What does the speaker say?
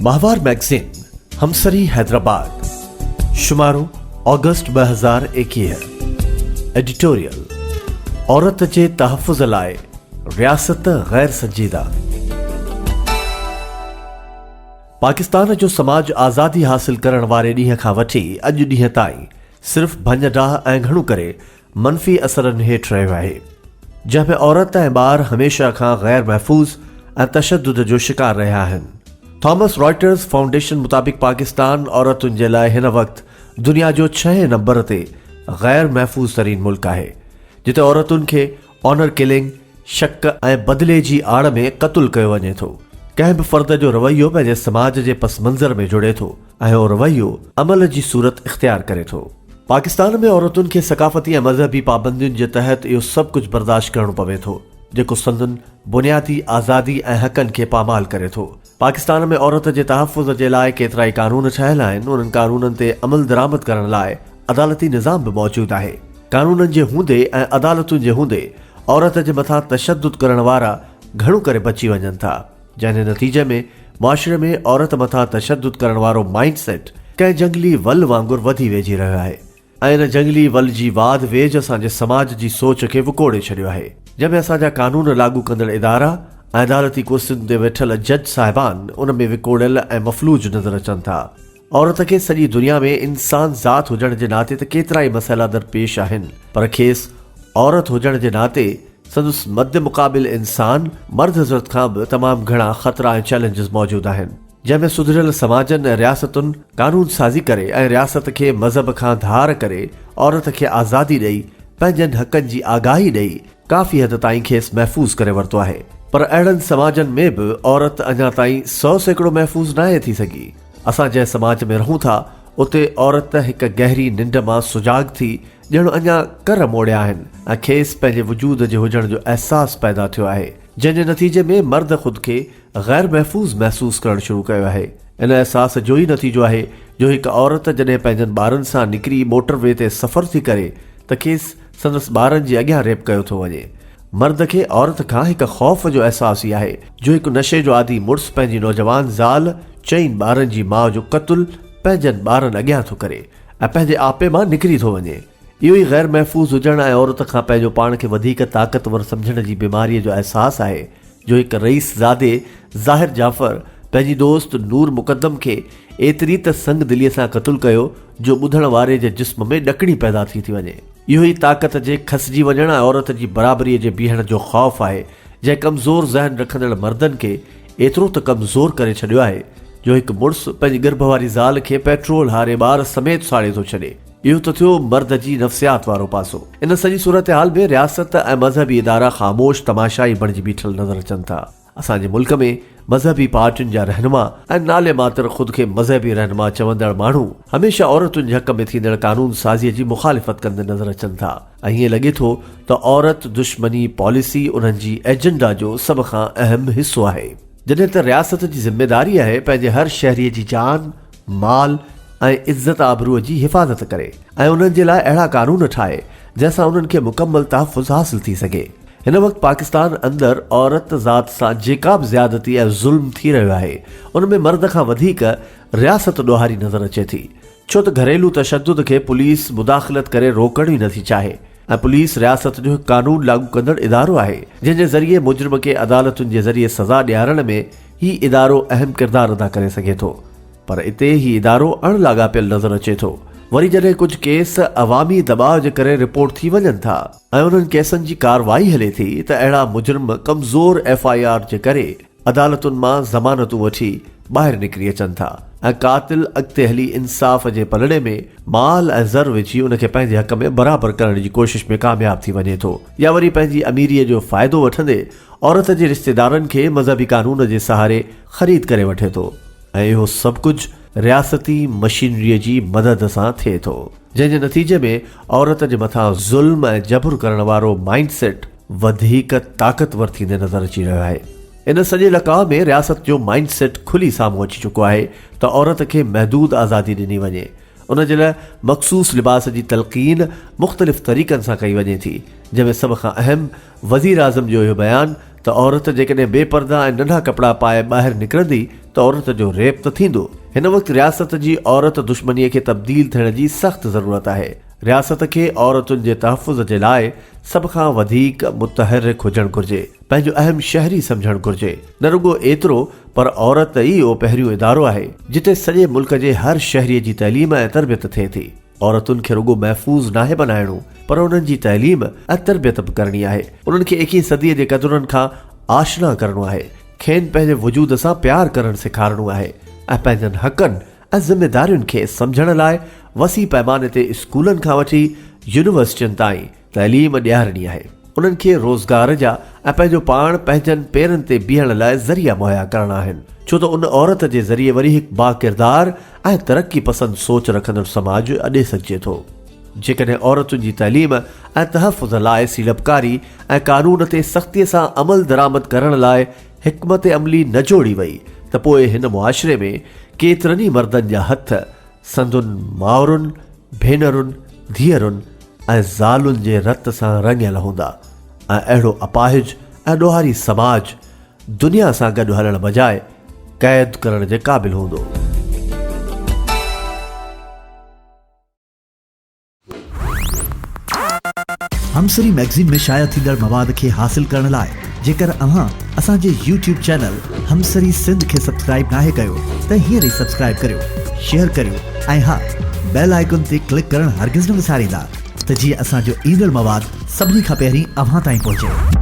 ماهوار مئگزين همسري Hyderabad, شمارو August 2021، editorial, عورت جي تحفظ لاء رياست غير سنجيده. پاڪستان جو سماج آزادي حاصل ڪرڻ واري ڏينهن کان وٺي اڄ ڏينهن تائين صرف ڀڃ ڊاهه ۽ گهڻو ڪري منفي اثرن هيٺ رهيو آهي، جنهن ۾ عورت ۽ ٻار هميشه کان غير محفوظ ۽ تشدد جو شڪار رهيا آهن. ٿامس رائٽرز فائونڊيشن مطابق پاڪستان عورتن جي لاء هن وقت دنيا جو ڇهين نمبر تي غير محفوظ ترين ملڪ آهي، جتي عورتن کي آنر ڪلنگ، شڪ ۽ بدلي جي آڙ ۾ قتل ڪيو وڃي ٿو. ڪنهن به فرد جو رويو پنهنجي سماج جي پس منظر ۾ جڙي ٿو ۽ اهو رويو عمل جي صورت اختيار ڪري ٿو. پاڪستان ۾ عورتن کي ثقافتي ۽ مذهبي پابندين جي تحت اهو سڀ ڪجهه برداشت ڪرڻو پوي ٿو، جيڪو سندن بنيادي آزادي ۽ حقن کي پامال ڪري ٿو. پاڪستان ۾ عورت جي تحفظ جي لاء ڪيترائي قانون ٺهيل آهن، انهن قانونن تي عملدرآمد ڪرڻ لاء عدالتي نظام به موجود آهي. قانونن جي هوندي ۽ عدالتن جي هوندي عورت جي مٿان تشدد ڪرڻ وارا گهڻو ڪري بچي وڃن ٿا، جنهن جي نتيجي ۾ معاشري ۾ عورت مٿان تشدد ڪرڻ وارو مائينڊ سيٽ ڪنهن جهنگلي ول وانگر وڌي ويجهي رهيو آهي ۽ ان جهنگلي ول جي واڌ ويجهه اسان جي سماج جي سوچ کي وڪوڙي ڇڏيو آهي، جنهن ۾ اسان جا قانون لاڳو ڪندڙ ادارا ۽ عدالتي ڪرسين تي ويٺل جج صاحبان ان ۾ وڪوڙيل ۽ مفلوج نظر اچن ٿا. عورت کي سڄي دنيا ۾ انسان ذات هجڻ جي ناتي ته ڪيترائي مسئلا درپيش آهن پر کيس عورت هجڻ جي ناتي سندس مد مقابل انسان مرد حضرت کان به تمام گهڻا خطرا ۽ چئلينجز موجود آهن جنهن ۾ سڌريل سماجن ۽ رياستن قانون سازي ڪري ۽ رياست کي مذهب کان ڌار ڪري عورت کي آزادي ڏئي پنهنجن حقن جي آگاهي ڏئي ڪافي حد تائين کيس محفوظ ڪري ورتو آهي پر اهڙن سماجن ۾ به عورت اڃا تائين 100% محفوظ ناهي ٿي سگهي. اسان جنهن سماج ۾ رهون ٿا اتي عورت هڪ گهري ننڊ مان سجاڳ ٿي ڄڻ اڃا ڪر موڙيا آهن ۽ کيس پنهنجي وجود جي هجڻ جو احساس پيدا ٿيو آهي جنهن جي نتيجي ۾ مرد خود کي غير محفوظ محسوس ڪرڻ شروع ڪيو آهي. ان احساس جو ئي نتيجو آهي جو هڪ عورت جڏهن پنهنجن ٻارن سان نڪري موٽر وي تي سفر ٿي ڪري ته کيس سندس ٻارن جي اڳيان ريپ ڪيو ٿو وڃي. مرد کي عورت کان هڪ خوف جو احساس ئي آهي جو هڪ نشي جو عادي مڙس پنهنجي نوجوان زال چئن ٻارن جي ماء جو قتل پنهنجن ٻارن اڳيان ٿو ڪري ۽ پنهنجي آپي مان نڪري ٿو وڃي. اهو ئي غير محفوظ هجڻ ۽ عورت کان پنهنجو پاڻ کي وڌيڪ طاقتور سمجهڻ جي بيماريء جو احساس آهي جو هڪ رئيس زادي ظاهر جعفر پنهنجي دوست نور مقدم کي ايتري ته سنگ دليء سان قتل ڪيو جو ٻڌڻ واري جي جسم ۾ ڏڪڻي پيدا ٿي ٿي وڃي. اهو ئي طاقت جي کسجي وڃڻ ۽ عورت جي برابريء جي بيهڻ جو خوف آهي جنهن ڪمزور ذهن رکندڙ مردن کي ايترو ته ڪمزور ڪري ڇڏيو آهي جو هڪ مڙس پنهنجي ڳرڀ واري زال کي پيٽرول هاري ٻار سميت ساڙي ٿو ڇڏي. اهو ته ٿيو مرد جي نفسيات وارو پاسو. ان سڄي صورتحال ۾ رياست ۽ مذهبي ادارا خاموش تماشائي بڻجي بيٺل نظر اچن ٿا. اسان جي ملڪ ۾ مذهبي پارٽين جا رهنما ۽ نالي ماتر خود کي مذهبي رهنما چوندڙ ماڻهو هميشه عورتن جي حق ۾ ٿيندڙ قانون سازي جي مخالفت ڪندي نظر اچن ٿا ۽ ائين لڳي ٿو ته عورت دشمني پاليسي انهن جي ايجنڊا جو سڀ کان اهم حصو آهي. جڏهن ته رياست جي ذميواري آهي پنهنجي هر شهري جي جان، مال ۽ عزت آبروء جي حفاظت ڪري ۽ انهن جي لاء اهڙا قانون ٺاهي جنهن سان انهن کي مڪمل تحفظ حاصل ٿي سگهي. هن وقت پاڪستان اندر عورت ذات سان جيڪا به زيادتي ۽ ظلم ٿي رهيو آهي ان ۾ مرد کان وڌيڪ رياست ڏوهاري نظر اچي ٿي ڇو ته گهريلو تشدد کي پوليس مداخلت ڪري روڪڻ ئي نٿي چاهي ۽ پوليس رياست جو هڪ قانون لاڳو ڪندڙ ادارو آهي جنهن جي ذريعي مجرم کي عدالتن جي ذريعي سزا ڏيارڻ ۾ هي ادارو اهم ڪردار ادا ڪري سگهي ٿو. پر اتي هي ادارو اڻ لاڳاپيل نظر اچي ٿو. وري جڏهن ڪجهه ڪيس عوامي دٻاء جي ڪري رپورٽ ٿي وڃن ٿا ۽ انهن ڪيسن جي ڪارروائي هلي ٿي ته اهڙا مجرم ڪمزور ايف I R جي ڪري عدالتن مان ضمانتون وٺي ٻاهر نڪري اچن ٿا ۽ قاتل اڳتي هلي انصاف جي پلڙي ۾ مال ۽ زر وجهي ان کي پنهنجي حق ۾ برابر ڪرڻ جي ڪوشش ۾ ڪامياب ٿي وڃي ٿو يا وري پنهنجي اميريء جو فائدو وٺندي عورت جي رشتيدارن کي مذهبي قانون جي سهاري خريد ڪري وٺي ٿو. ۽ اهو سڀ ڪجهه رياستي مشينريء جي مدد سان ٿئي ٿو، جنهن جي نتيجي ۾ عورت جي مٿان ظلم ۽ جبر ڪرڻ وارو مائينڊ سيٽ وڌيڪ طاقتور ٿيندي نظر اچي رهيو آهي. ان سڄي لقاء ۾ رياست جو مائينڊ سيٽ کلي سامهون اچي چڪو آهي ته عورت کي محدود آزادي ڏني وڃي، ان جي لاء مخصوص لباس جي تلقين مختلف طريقن سان ڪئي وڃي ٿي، جنهن ۾ سڀ کان اهم وزيراعظم جو اهو بيان ته عورت جيڪڏهن بي پرده ۽ ننڍا ڪپڙا پائي ٻاهر نڪرندي ته عورت جو ريپ ته ٿيندو. هن وقت رياست جي عورت دشمنيء کي تبديل ٿيڻ جي سخت ضرورت آهي. رياست کي عورتن جي تحفظ جي لاء سڀ کان وڌيڪ متحرڪ هجڻ گهرجي، پنهنجو اهم شهري سمجهڻ گهرجي. نه رڳو ايترو پر عورت ئي اهو پهريون ادارو آهي، جتي سڄي ملڪ جي هر شهريء جي تعليم ۽ تربيت ٿئي ٿي. عورتن کي رڳو محفوظ ناهي بنائڻو پر انهن جي تعليم ۽ تربيت به ڪرڻي آهي. انهن کي ايڪيهين صديء جي قدرن کان آشنا ڪرڻو آهي. کين پنهنجي وجود سان پيار ڪرڻ سيکارڻو آهي ۽ پنهنجن حقن ۽ ذميدارين کي سمجهڻ لاء وسيع پئماني تي اسڪولن کان وٺي يونيورسٽين تائين تعليم ڏيارڻي آهي. انهن کي روزگار جا ۽ پنهنجو پاڻ پنهنجن پيرن تي بيهڻ لاء ذريعا مهيا ڪرڻا آهن. ڇو ته ان عورت جي ذريعي وري هڪ باڪردار ۽ ترقي پسند سوچ رکندڙ سماج اڏي سگهجي ٿو. جيڪڏهن عورتن جي تعليم ۽ تحفظ لاء سيڙپڪاري ۽ قانون تي سختي سان عمل درآمد ڪرڻ لاء حڪمت عملي نه جوڙي وئي ته پوء هن معاشري ۾ ڪيترن ئي مردن جا هٿ سندن مائرن، ڀينرن، ڌيئرن ۽ زالن جي رت سان رڱيل هوندا ۽ اهڙو اپاهج ۽ ڏوهاري سماج دنيا سان گڏ هلڻ بجاء قيد ڪرڻ جي قابل هوندو. همسري مئگزين ۾ شايع ٿيندڙ مواد کي حاصل ڪرڻ لاء جيڪر اوهان اسان جي يوٽيوب چينل همسري سنڌ کي سبسڪرائيب ناهي ڪيو ته هينئر ئي سبسڪرائيب ڪريو، شيئر ڪريو ۽ ها بيل آئيڪن تي ڪلڪ ڪرڻ هرگز نه وساريندا ته جيئن اسان جو ايندڙ مواد سڀني کان پهرين اوهان تائين پهچي.